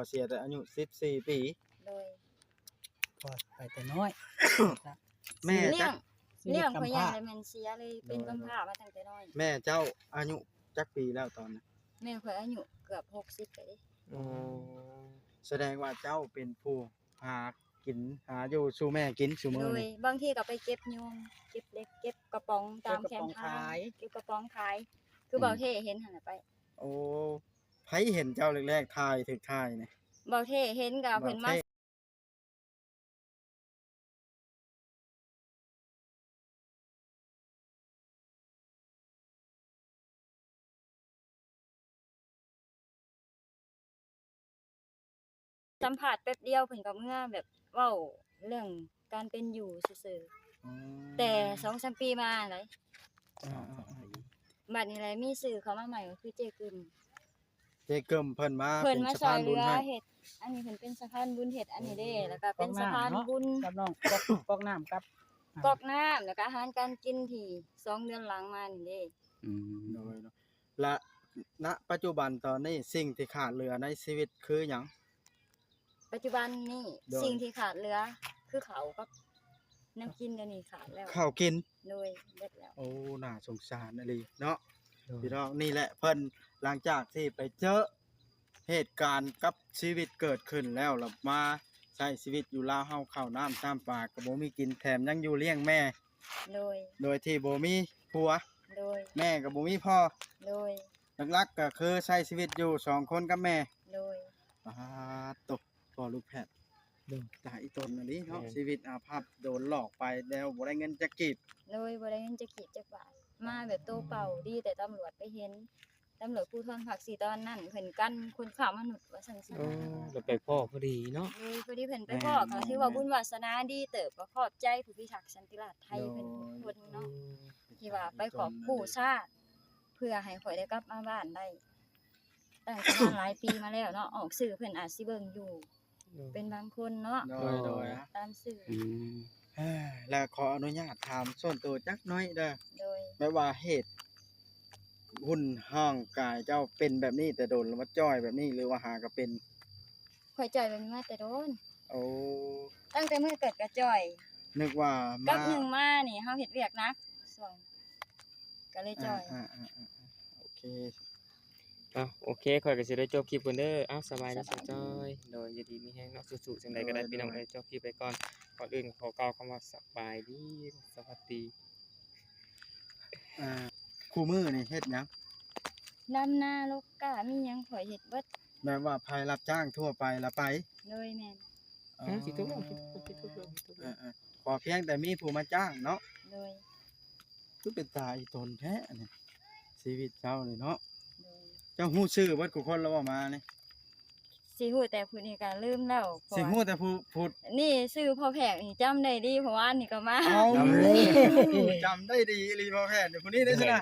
ເສຍແຕ່ອາຍຸສິບສີ່ປີ. ໂດຍ ປ່ອຍໄປແຕ່ນ້ອຍ. ແມ່ ລ້ຽງ ລ້ຽງ ຊິເຮັດກຳພ້າ ຂ້ອຍຍັງໄດ້ແມ່ນເສຍເລີຍ ເປັນກຳພ້າມາຕັ້ງແຕ່ນ້ອຍ. ແມ່ເຈົ້າອາຍຸຈັກປີແລ້ວຕອນນັ້ນ? ແມ່ຂ້ອຍອາຍຸເກືອບຫົກສິບແລ້ວເດ້. ອໍ ສະແດງວ່າເຈົ້າເປັນຜູ້ຫາກິນ ຫາຢູ່ສູ່ແມ່ກິນຊຸມື້ນີ້. ໂດຍ ບາງທີກໍໄປເກັບຍູງ ເກັບເຫຼັກ ເກັບກະປ໋ອງຕາມແຄມທາງ ເກັບກະປ໋ອງຂາຍ ເກັບກະປ໋ອງຂາຍ ຄື ອືມ ບ່າວເທ່ເຫັນຫັ້ນແຫຼະໄປ. ໂອ້ ໃຜເຫັນເຈົ້າແລກໆ ຖ່າຍ ຖືກຖ່າຍນີ້? ບ່າວເທ່ເຫັນກໍເພິ່ນມາ ສຳພາດແປັບດຽວເພິ່ນກໍເມືອ ແບບເວົ້າເລື່ອງການເປັນຢູ່ຊື່ໆ. ອໍ ແຕ່ສອງສາມປີມາໄດ໋. ອ່າໆໆ ບັດນີ້ແຫຼະມີຊື່ເຂົ້າມາໃໝ່ກໍຄືເຈ້ກຶມ. ເຈ້ກຶມເພິ່ນມາ ເພິ່ນມາຊ່ອຍເຫຼືອເຮັດ ອັນນີ້ເພິ່ນເປັນສະພານບຸນເຮັດອັນນີ້ເດ້ ແລ້ວກໍເປັນສະພານບຸນ ກັບນ້ອງ ກອກ ກອກນ້ຳກັບ ກອກນ້ຳ ແລ້ວກໍອາຫານການກິນທີ່ສອງເດືອນຫຼັງມານີ້ເດ້. ອືມ ໂດຍ ແລະ ນະປັດຈຸບັນຕອນນີ້ ສິ່ງທີ່ຂາດເຫຼືອໃນຊີວິດຄືຫຍັງ? ປັດຈຸບັນນີ້ ໂດຍ ສິ່ງທີ່ຂາດເຫຼືອຄືເຂົ້າກັບແນວກິນ ດຽວນີ້ຂາດແລ້ວ ເຂົ້າກິນ. ໂດຍ ເບິດແລ້ວ. ໂອ້ ໜ້າສົງສານອີ່ຫຼີເນາະ. ໂດຍ ພີ່ນ້ອງ ນີ້ແຫຼະເພິ່ນ ຫຼັງຈາກທີ່ໄປເຈີເຫດການກັບຊີວິດເກີດຂຶ້ນແລ້ວ ລະມາໃຊ້ຊີວິດຢູ່ລາວເຮົາ ເຂົ້ານ້ຳຊາມປາກໍບໍ່ມີກິນ ແຖມຍັງຢູ່ລ້ຽງແມ່ ໂດຍ ໂດຍທີ່ບໍ່ມີຜົວ ໂດຍ ແມ່ກໍບໍ່ມີພໍ່ ໂດຍ ຫຼັກໆກໍຄືໃຊ້ຊີວິດຢູ່ສອງຄົນກັບແມ່ ໂດຍ. ປາດໂຕ ພໍ່ລູກແພດ ໂດຍ ຕາຍອີ່ຕົນອີ່ຫຼີເນາະ. ແມ່ນ ຊີວິດອາພັບ ໂດນຫຼອກໄປແລ້ວ ບໍ່ໄດ້ເງິນຈັກກີບ ໂດຍ ບໍ່ໄດ້ເງິນຈັກກີບຈັກບາດ ມາແບບໂຕເປົ່າ ດີແຕ່ຕຳຫຼວດໄປເຫັນ ຕຳຫຼວດພູທອນພາກສີ່ຕອນນັ້ນ ເພິ່ນກັນຄົນຄ້າມະນຸດວ່າຊັ້ນຊະ. ໂອ້ ແລ້ວໄປພໍ້ພໍດີເນາະ. ໂດຍ ພໍດີເພິ່ນໄປພໍ້ ແມ່ນ ກໍຖືວ່າບຸນວາສະໜາດີເຕີບ ກໍຂອບໃຈຜູ້ພິທັກສັນຕິລາດໄທ ໂດຍ ເພິ່ນທຸກຄົນເນາະ ໂອ້ ທີ່ວ່າໄປກອບກູ້ຊາດ ເພື່ອໃຫ້ຂ້ອຍໄດ້ກັບມາບ້ານໄດ້. ຕັ້ງແຕ່ນານຫຼາຍປີມາແລ້ວເນາະ ອອກສື່ເພິ່ນອາດຊິເບິ່ງຢູ່ ໂດຍ ເປັນບາງຄົນເນາະ. ໂດຍ ໂດຍ ຕາມຊື່ ອືມ ແລ້ວຂໍອະນຸຍາດຖາມສ່ວນຕົວຈັກໜ້ອຍເດີ ໂດຍ ແບບວ່າເຫດຮຸນຮ່າງກາຍເຈົ້າເປັນແບບນີ້ແຕ່ດົນ ຫຼືວ່າຈ່ອຍແບບນີ້ ຫຼືວ່າຫາກໍເປັນ? ຂ້ອຍຈ່ອຍແບບນີ້ມາແຕ່ດົນ. ໂອ້ ຕັ້ງແຕ່ມື້ເກີດກໍຈ່ອຍ ນຶກວ່າ ກັບ ມາ ໜຶ່ງມານີ້ເຮົາເຮັດວຽກໜັກ ຊ່ວງ ກໍເລີຍຈ່ອຍ. ອ່າໆໆໆ ໂອເຄ ເອົາ ໂອເຄ ຂ້ອຍກໍຊິໄດ້ຈົບຄລິບກ່ອນເດີ. ເອົາ ສະບາຍດີ ສະບາຍດີ ສາວຈ້ອຍ. ໂດຍ ຢູ່ດີມີແຮງເນາະ ສູ້ໆ ຈັ່ງໃດກໍໄດ້ ໂດຍ ພີ່ນ້ອງເອີຍ. ຈົບຄລິບໄປກ່ອນ ກ່ອນອື່ນຂໍກ່າວຄຳວ່າສະບາຍດີ ສະຫວັດດີ. ອ່າ ຄູ່ມື້ນີ້ເຮັດຫຍັງ? ດຳນາ ລົກກ້າ ມີຫຍັງຂ້ອຍເຮັດເບິດ. ແບບວ່າໄຜຮັບຈ້າງທົ່ວໄປລະໄປ? ໂດຍ ແມ່ນ. ອໍ ເອີ ຂໍພຽງແຕ່ມີຜູ້ມາຈ້າງເນາະ. ໂດຍ ຄືເປັນຕາອີ່ຕົນແທ້ອັນນີ້ ຊີວິດເຈົ້ານີ້ເນາະ. ໂດຍ ເຈົ້າຮູ້ຊື່ເບິດຄູ່ຄົນລະບໍ່ມານີ້? ຊິຮູ້ແຕ່ຜູ້ນີ້ກໍລືມແລ້ວ ຊິຮູ້ແຕ່ຜູ້ ຜູ້ນີ້ຊື່ພໍ່ແພກນີ້ ຈຳໄດ້ດີ ເພາະວ່າອັນນີ້ກໍມາ. ເອົ້າ ຈຳໄດ້ດີອີ່ຫຼີພໍ່ແພກນີ້ ຜູ້ນີ້ໄດ້ຊະນະ.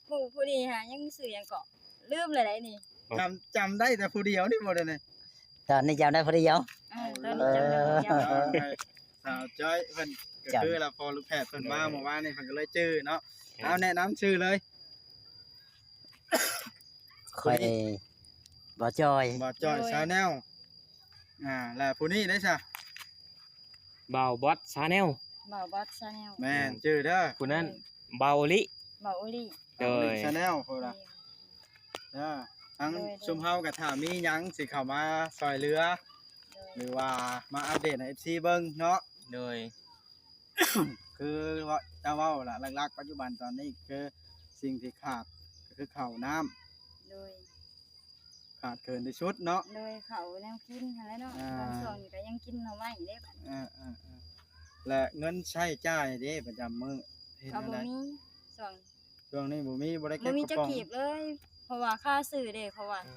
ຜູ້ ຜູ້ນີ້ຫາຍັງຊື່ຫຍັງເກາະ ລືມແລ້ວໃດ໋ນີ້. ຈຳ ຈຳໄດ້ແຕ່ຜູ້ດຽວນີ້ບໍ່ດຽວນີ້? ຕອນນີ້ຈຳໄດ້ຜູ້ດຽວ. ເອີ ຕອນນີ້ຈຳໄດ້ຜູ້ດຽວ. ເອີ ສາວຈ້ອຍເພິ່ນກໍຄືລະ ພໍລູກແພດເພິ່ນມາເມື່ອວານນີ້ ເພິ່ນກໍເລີຍຈື່ເນາະ. ເອົາ ແນະນຳຊື່ເລີຍ. ຂ້ອຍ ບ່າວຈ່ອຍ ບ່າວຈ່ອຍ ໂດຍ ຊາແນວ. ອ່າ ແລ້ວຜູ້ນີ້ໄດ້ຊະ? ບ່າວບອດຊາແນວ. ບ່າວບອດຊາແນວ ແມ່ນ ຈື່ເດີ. ຜູ້ນັ້ນ ໂດຍ ບ່າວໂອລິ ບ່າວໂອລິ ໂດຍ ຊາແນວພຸ້ນລະ. ເອີ ທັງ ໂດຍ ໂດຍ ຊຸມເຮົາກໍຖ້າມີຫຍັງຊິເຂົ້າມາຊ່ອຍເຫຼືອ ໂດຍ ຫຼືວ່າມາອັບເດດໃຫ້ເອັຟຊີເບິ່ງເນາະ. ໂດຍ ຄືວ່າເຈົ້າເວົ້າລະ ຫຼັກໆປັດຈຸບັນຕອນນີ້ຄືສິ່ງທີ່ຂາດກໍຄືເຂົ້ານ້ຳ. ໂດຍ ຂາດເຂີນທີ່ສຸດເນາະ. ໂດຍ ເຂົ້າແນວກິນຫັ້ນແຫຼະເນາະ. ອ່າ ບາງຊ່ວງນີ້ກໍຍັງກິນໜໍ່ໄມ້ເດ້ບັດນີ້. ເອີໆໆ ແລະເງິນໃຊ້ຈ່າຍເດ້ ປະຈຳມື້ເຮັດແນວໃດ? ກໍບໍ່ມີ ຊ່ວງ ຊ່ວງນີ້ບໍ່ມີ ບໍ່ໄດ້ເກັບ ບໍ່ມີຈັກກີບເລີຍ ເພາະວ່າຄ່າຊື້ເດ້ ເພາະວ່າ ໂອ້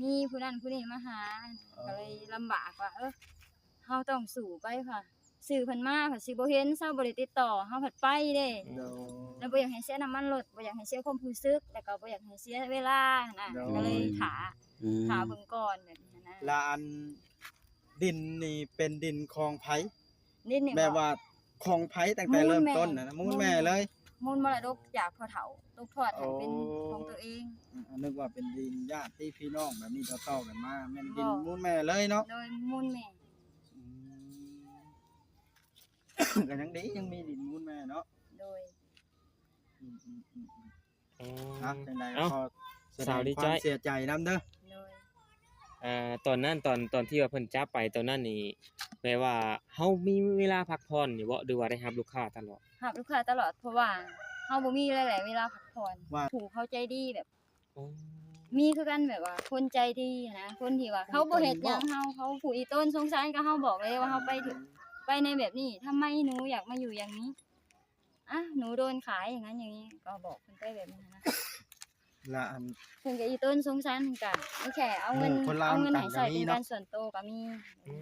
ມີຜູ້ນັ້ນຜູ້ນີ້ມາຫາ ເອີ ກໍເລີຍລຳບາກວ່າ ເອີ ເຮົາຕ້ອງສູ້ໄປ ເພາະວ່າຊື່ເພິ່ນມາ ເພິ່ນຊິບໍ່ເຫັນ ເຮົາບໍ່ໄດ້ຕິດຕໍ່ ເຮົາພັດໄປເດ້. ໂດຍ ແລ້ວບໍ່ຢາກໃຫ້ເສຍນ້ຳມັນລົດ ບໍ່ຢາກໃຫ້ເສຍຄວາມຮູ້ສຶກ ແລ້ວກໍບໍ່ຢາກໃຫ້ເສຍເວລາຫັ້ນນະ. ໂດຍ ກໍເລີຍຖ້າ ອືມ ຖ້າເບິ່ງກ່ອນແບບນີ້ຫັ້ນນະ. ລະອັນ ດິນນີ້ເປັນດິນຂອງໃຜ? ດິນນີ້ ແບບວ່າຂອງໃຜຕັ້ງແຕ່ເລີ່ມຕົ້ນນະ? ມູນແມ່ເລີຍ ມູນມໍລະດົກຈາກພໍ່ເຖົ້າ. ກທອດໃຫ້ເປັນ ໂອ້ ຂອງຕົວເອງ. ອືມ ນຶກວ່າເປັນດິນຍາດຕິພີ່ນ້ອງແບບນີ້ຕໍ່ໆກັນມາ ແມ່ນດິນ ບໍ່ ມູນແມ່ເລີຍເນາະ? ໂດຍ ມູນແມ່. ອືມ ກໍຍັງດີ ຍັງມີດິນມູນແມ່ເນາະ? ໂດຍ. ອືມໆໆໆ ອໍ ອ່ະ ຈັ່ງໃດ ເອົ້າ ຂໍສະແດງຄວາມເສຍໃຈນຳເດີ. ໂດຍ. ອ່າ ຕອນນັ້ນ ຕອນ ຕອນທີ່ວ່າເພິ່ນຈັບໄປຕອນນັ້ນນີ້ ແບບວ່າເຮົາມີເວລາພັກຜ່ອນຢູ່ບໍ່ ຫຼືວ່າໄດ້ຮັບລູກຄ້າຕະຫຼອດ? ຮັບລູກຄ້າຕະຫຼອດ ເພາະວ່າເຮົາບໍ່ມີຫຼາຍໆເວລາພັກຜ່ອນ. ວ່າ ຜູ້ເຂົາໃຈດີແບບ ອໍ ມີຄືກັນ ແບບວ່າຄົນໃຈດີຫັ້ນນະ ຄົນທີ່ວ່າເຂົາບໍ່ເຮັດຫຍັງເຮົາ ເຂົາຜູ້ອີ່ຕົນສົງສານກັບເຮົາ ບອກເລີຍວ່າເຮົາໄປ ອືມ ໄປໃນແບບນີ້ ທຳໄມໜູຢາກມາຢູ່ຢ່າງນີ້? ອ່ະ ໜູໂດນຂາຍຢ່າງນັ້ນຢ່າງນີ້ ກໍບອກເພິ່ນໄປແບບນີ້ນະ. ລະອັນ ເພິ່ນກໍອີ່ຕົນສົງສານ ເພິ່ນກໍມີແຄ່ເອົາເງິນ ເອົາເງິນໃຫ້ໃຊ້ເປັນການສ່ວນໂຕກໍມີ. ອື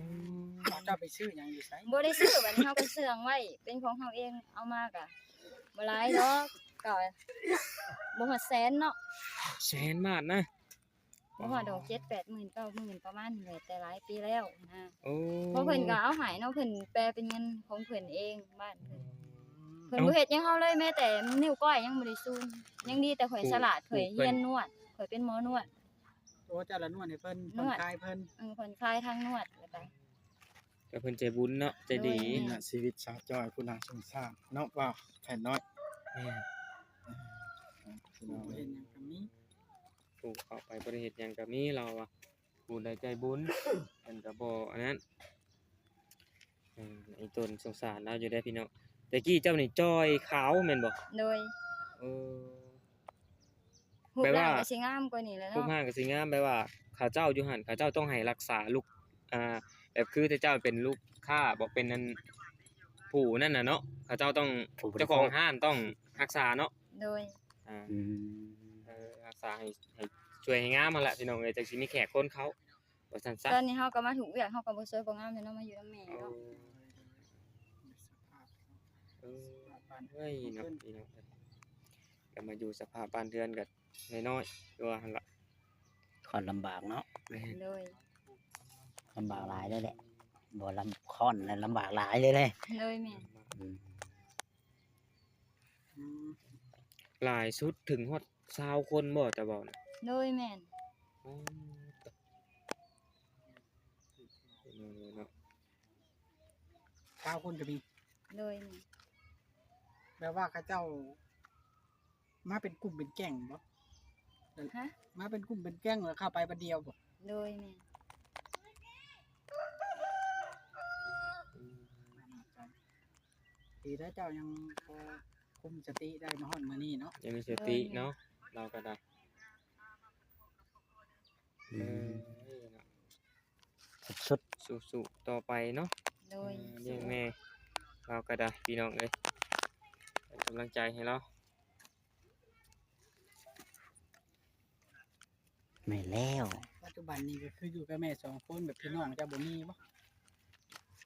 ມ ເຈົ້າໄປຊື້ຫຍັງຢູ່ໃສ? ບໍ່ໄດ້ຊື້ ບັດນີ້ເຮົາກໍເຊື່ອງໄວ້ ເປັນຂອງເຮົາເອງ ເອົາມາກໍບໍ່ຫຼາຍດອກ ກໍບໍ່ຮອດແສນເນາະ. ແສນບາດນະ? ບໍ່ຮອດດອກ ເຈັດແປດໝື່ນ ເກົ້າໝື່ນ ປະມານນີ້ແຫຼະ ແຕ່ຫຼາຍປີແລ້ວນະ. ໂອ້ ເພາະເພິ່ນກໍເອົາໃຫ້ເນາະ ເພິ່ນແປເປັນເງິນຂອງເພິ່ນເອງ ບ້ານເພິ່ນ. ອືມ ເພິ່ນບໍ່ເຮັດຫຍັງເຮົາເລີຍ ແມ້ແຕ່ນິ້ວກ້ອຍຍັງບໍ່ໄດ້ຊູນ. ຍັງດີແຕ່ຂ້ອຍສະຫຼາດ ຜູ້ ຜູ້ ຂ້ອຍຮຽນນວດ ຂ້ອຍເປັນໝໍນວດ. ໂອ້ ເຈົ້າລະນວດໃຫ້ເພິ່ນ ຜ່ອນຄາຍເພິ່ນ. ເອີ ຜ່ອນຄາຍທາງນວດ ແລ້ວກໍ ກໍເພິ່ນໃຈບຸນເນາະ ໃຈດີ. ໂດຍ. ນີ້ລະຊີວິດສາວຈ້ອຍຜູ້ໜ້າສົງສານເນາະ ວ່າແຂກນ້ອຍ. ແມ່ນ. ຜູ້ບໍ່ເຮັດຫຍັງກໍມີ ຜູ້ເຂົ້າໄປບໍ່ໄດ້ເຮັດຫຍັງກໍມີ ລາວວ່າ ຜູ້ໃດໃຈບຸນ ເພິ່ນກໍບໍ່ອັນນັ້ນ. ເອີ ອີ່ຕົນສົງສານລາວຢູ່ເດ້ພີ່ນ້ອງ. ແຕ່ກີ້ເຈົ້ານີ້ຈ່ອຍຂາວແມ່ນບໍ່? ໂດຍ. ເອີ ຮູບຮ່າງກໍຊິງາມກວ່ານີ້ແຫຼະເນາະ ແບບວ່າຮູບຮ່າງກໍຊິງາມ ແບບວ່າເຂົາເຈົ້າຢູ່ຫັ້ນ ເຂົາເຈົ້າຕ້ອງໃຫ້ຮັກສາລູກ ອ່າ ແບບຄືແຕ່ເຈົ້າເປັນລູກຄ້າ ບໍ່ເປັນອັນ ຜູ້ນັ້ນນະເນາະ ເຂົາເຈົ້າຕ້ອງ ຜູ້ບໍລິໂພກ ເຈົ້າຂອງຮ້ານຕ້ອງຮັກສາເນາະ. ໂດຍ. ອ່າ ອືມ ເອີ ຮັກສາໃຫ້ ໃຫ້ສວຍໃຫ້ງາມຫັ້ນແຫຼະພີ່ນ້ອງເອີຍ ຈັ່ງຊິມີແຂກຄົນເຂົ້າ ວ່າຊັ້ນຊະ. ຕອນນີ້ເຮົາກໍມາທຸກວຽກ ເຮົາກໍບໍ່ສວຍບໍ່ງາມແລ້ວເນາະ ມາຢູ່ນຳແມ່ເນາະ. ໂອ້ ເອີ ເອີຍເນາະ ພີ່ນ້ອງເອີຍ ກໍມາຢູ່ສະພາບບ້ານເຮືອນກໍນ້ອຍໆ ຄືວ່າຫັ້ນລະ ຄວາມລຳບາກເນາະ. ແມ່ນ. ໂດຍ. ລຳບາກຫຼາຍເລີຍແຫຼະ ບໍ່ລຳ ຄວາມລຳບາກຫຼາຍເລີຍແຫຼະ. ໂດຍ ແມ່ນ. ອືມ ອືມ ຫຼາຍສຸດເຖິງຮອດຊາວຄົນບໍ່ ເຈົ້າເວົ້ານະ? ໂດຍ ແມ່ນ. ອໍ ເນາະ ຊາວຄົນກໍມີ. ໂດຍ ແມ່ນ. ແບບວ່າເຂົາເຈົ້າມາເປັນກຸ່ມເປັນແກ້ງບໍ່? ຮະ? ມາເປັນກຸ່ມເປັນແກ້ງ ແລ້ວເຂົ້າໄປບາດດຽວບໍ່? ໂດຍ ແມ່ນ. ອືມ ດີແລ້ວເຈົ້າຍັງພໍຄຸມສະຕິໄດ້ມາຮອດມື້ນີ້ເນາະ. ຍັງມີສະຕິເນາະ ລາວກໍໄດ້. ອືມ ເອີ ເນາະ ສຸດໆ ສູ້ໆຕໍ່ໄປເນາະ. ໂດຍ. ເອີ ລ້ຽງແມ່ລາວກໍໄດ້ ພີ່ນ້ອງເອີຍ ເປັນກຳລັງໃຈໃຫ້ລາວ. ແມ່ນແລ້ວ. ປັດຈຸບັນນີ້ກໍຄືຢູ່ກັບແມ່ສອງຄົນ ແບບພີ່ນ້ອງເຈົ້າບໍ່ມີບໍ່?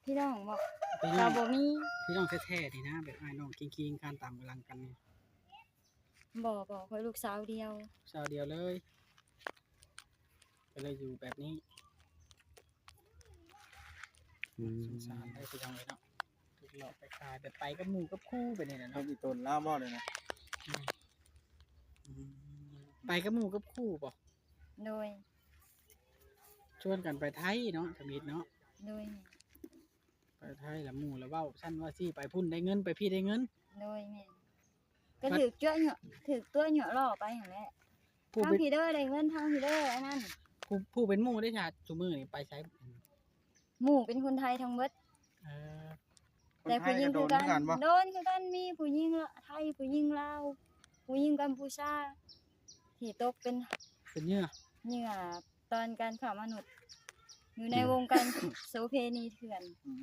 ພີ່ນ້ອງບໍ່? ພີ່ນ້ອງ ກໍບໍ່ມີ. ພີ່ນ້ອງແທ້ໆນີ້ນະ ແບບອ້າຍນ້ອງຄີງໆຄານຕາມກຳລັງກັນນີ້. ບໍ່ ບໍ່ ຂ້ອຍລູກສາວດຽວ. ສາວດຽວເລີຍ ກໍເລີຍຢູ່ແບບນີ້. ອືມ ສົງສານໄດ້ຄືຫຍັງເລີຍເນາະ ຖືກຫຼອກໄປຂາຍ ແບບໄປກັບໝູ່ກັບຄູ່ໄປນີ້ແຫຼະເນາະ. ເປັນອີ່ຕົນລາວບໍ່ເລີຍນະ? ອືມ ອືມ ໄປກັບໝູ່ກັບຄູ່ບໍ່? ໂດຍ. ຊວນກັນໄປໄທເນາະ ທຳອິດເນາະ. ໂດຍ. ໄປໄທລະໝູ່ລະເວົ້າຊັ້ນວ່າຊີ້ ໄປພຸ້ນໄດ້ເງິນ ໄປພີ້ໄດ້ເງິນ. ໂດຍ ແມ່ນ. ກໍຖືກຕົວະເຍາະ ຖືກຕົວະເຍາະລໍ້ໄປຫັ້ນແຫຼະ ທາງພີ້ເດີໄດ້ເງິນ ທາງພີ້ເດີອັນນັ້ນ. ຜູ້ ຜູ້ເປັນໝູ່ເດ້ຊະ ຊຸມື້ນີ້ໄປໃສ? ໝູ່ເປັນຄົນໄທທັງເບິດ. ເອີ ແຕ່ຜູ້ຍິງຄືກັນ ໂດນຄືກັນ ມີຜູ້ຍິງໄທ ຜູ້ຍິງລາວ ຜູ້ຍິງກຳປູເຈຍ ທີ່ຕົກເປັນ ເປັນເຫຍື່ອ ເຫຍື່ອ ຕອນການຄ້າມະນຸດ ຢູ່ໃນ ອືມ ວົງການໂສເພນີເຖື່ອນ. ອືມ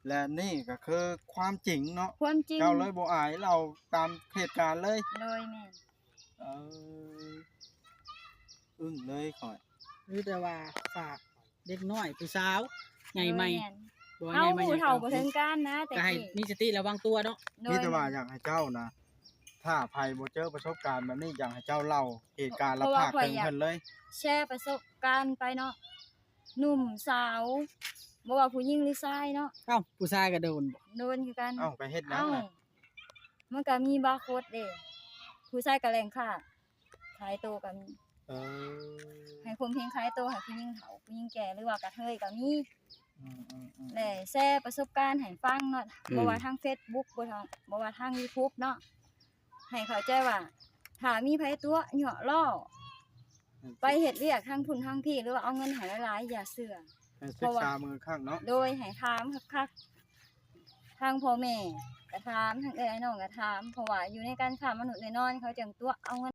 ແລະນີ້ກໍຄືຄວາມຈິງເນາະ ຄວາມຈິງ ເຈົ້າເລີຍບໍ່ອາຍເລົ່າຕາມເຫດການເລີຍ. ໂດຍ ແມ່ນ. ເອີ ອຶ້ງເລີຍຂ້ອຍ ມີແຕ່ວ່າຝາກເດັກນ້ອຍຜູ້ສາວໃຫຍ່ໃໝ່. ໂດຍ ແມ່ນ. ເຮົາຜູ້ເຖົ້າບໍ່ເຖິງການນະ ແຕ່ກີ້ ໃຫ້ມີສະຕິລະວັງຕົວເນາະ. ໂດຍ ມີແຕ່ວ່າຢາກໃຫ້ເຈົ້ານະ ຖ້າໃຜບໍ່ເຈີປະສົບການແບບນີ້ ຢາກໃຫ້ເຈົ້າເລົ່າເຫດການລະພາກເຖິງເພິ່ນເລີຍ ແຊປະສົບການໄປເນາະ ໜຸ່ມສາວ ບໍ່ວ່າຜູ້ຍິງຫຼືຊາຍເນາະ. ເອົ້າ ຜູ້ຊາຍກໍໂດນບໍ່? ໂດນຄືກັນ. ເອົ້າ ໄປເຮັດຫຍັງນະ? ເອົ້າ ມັນກໍມີບາໂຄດເດ້ ຜູ້ຊາຍກໍແຫຼ່ງຄ້າ ຂາຍໂຕກໍມີ ເອີ ໃຫ້ຂົ່ມເຫງຂາຍໂຕໃຫ້ຜູ້ຍິງເຖົ້າ ຜູ້ຍິງແກ່ ຫຼືວ່າກະເທີຍກໍມີ ອືມໆໆ ແລະແຊປະສົບການໃຫ້ຟັງເນາະ ອືມ ບໍ່ວ່າທາງເຟສບຸກ ບໍ່ທາງ ບໍ່ວ່າທາງຢູທູບເນາະ ໃຫ້ເຂົ້າໃຈວ່າ ຖ້າມີໃຜຕົວະຍົວະລໍ້ ໃຫ້ ໄປເຮັດວຽກທາງພຸ້ນທາງພີ້ ຫຼືວ່າເອົາເງິນໃຫ້ຫຼາຍໆ ຢ່າເຊື່ອ ໃຫ້ສຶກສາເບິ່ງອີກຄັ້ງເນາະ ໂດຍ ໃຫ້ຖາມຄັກໆ ທາງພໍ່ແມ່ກໍຖາມ ທາງເອື້ອຍອ້າຍນ້ອງກໍຖາມ ເພາະວ່າຢູ່ໃນການຄ້າມະນຸດແນ່ນອນ ເຂົາຈັ່ງຕົວະເອົາເງິນ